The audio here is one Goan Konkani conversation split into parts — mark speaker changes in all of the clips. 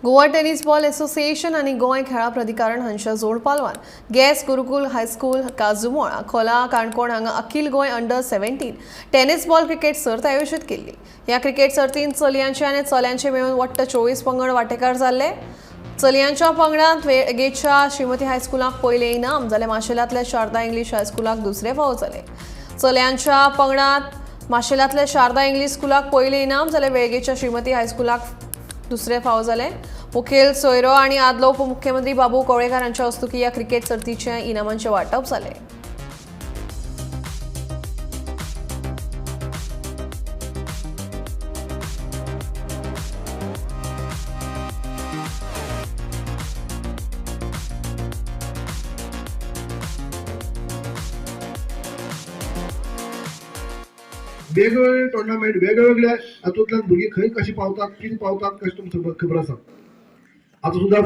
Speaker 1: गोवा टेनिस बॉल असोसिएशन आनी गोंय खेळां प्राधिकरण हांच्या जोड पालवान गॅस गुरुकुल हायस्कूल काजुमोळ आकोला काणकोण हांगा अखिल गोंय अंडर 17 टेनिस बॉल क्रिकेट सर्त आयोजीत केल्ली. ह्या क्रिकेट सर्तींत चलयांचे आनी चल्यांचे मेळून वट्ट 24 पंगड वांटेकार जाल्ले. चलयांच्या पंगडांत वेळगेच्या श्रीमती हायस्कुलाक पयलें इनाम जाल्यार माशेलांतल्या शारदा इंग्लीश हायस्कुलाक दुसरें फावो जालें. चलयांच्या पंगडांत माशेलांतल्या शारदा इंग्लीश स्कुलाक पयलें इनाम जाल्यार वेळगेच्या श्रीमती हायस्कुलाक दुसरें फावो जालें. मुखेल सोयरो आनी आदलो उपमुख्यमंत्री बाबू कवळेकार हांच्या हस्तुकीं ह्या क्रिकेट सर्तीचें इनामांचें वांटप जालें.
Speaker 2: वेगवेगळे टुर्नामेंट वेगवेगळ्या हातूंतल्यान भुरगीं खंय कशी पावतात, कितें पावतात कशें तुमकां खबर आसा. आतां सुद्दां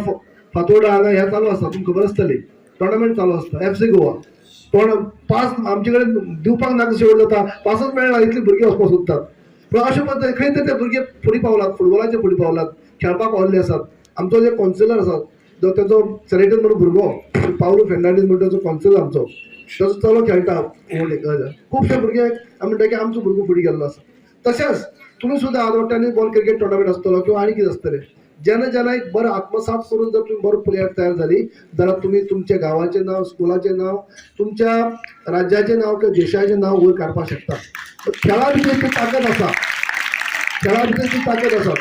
Speaker 2: फातोर्डा हांगा हें चालू आसा, तुमकां खबर आसतली, टुर्नामेंट चालू आसता एफ सी गोवा. पण पास आमचे कडेन दिवपाक नाका शेवट जाता, पासच मेळना, इतली भुरगीं वचपाक सोदतात. पूण अशें पद्दतीन खंय तरी ते भुरगे फुडें पावलात, फुटबॉलाचे फुडें पावलात, खेळपाक पावल्ले आसात. आमचो जे कौन्सिलर आसात, जो तेजो सेरेटन म्हणून भुरगो पावलो फेर्नांडीस म्हणून तेजो कौन्सिलर आमचो, तेजो चलो खेळटा. खुबशे भुरगे आमी म्हणटा की आमचो भुरगो फुडें गेल्लो आसा. तशेंच तुमी सुद्दां आज टेनीस बॉल क्रिकेट टुर्नामेंट आसतलो किंवा आनी कितें आसतलें, जेन्ना जेन्ना एक बरो आत्मसात करून जर तुमी बरो प्लेयर तयार जाली जाल्यार तुमी तुमच्या गांवाचें नांव, स्कुलाचें नांव, तुमच्या राज्याचें नांव किंवा देशाचें नांव वयर काडपाक शकता. खेळा भितर ती ताकद आसा, खेळा भितर ती ताकद आसा.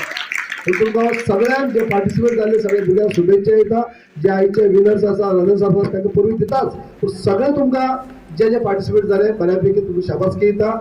Speaker 2: तुमकां सगळ्यांक जे पार्टिसिपेट जाल्ले सगळे भुरग्यांक शुभेच्छा दिता. जे आयचे विनर्स आसा, रनर्स आसा, तांकां परबीं दिताच, पूण सगळे तुमकां जे जे पार्टिसिपेट जाले बऱ्यापैकी तुमकां शाबासकी दिता.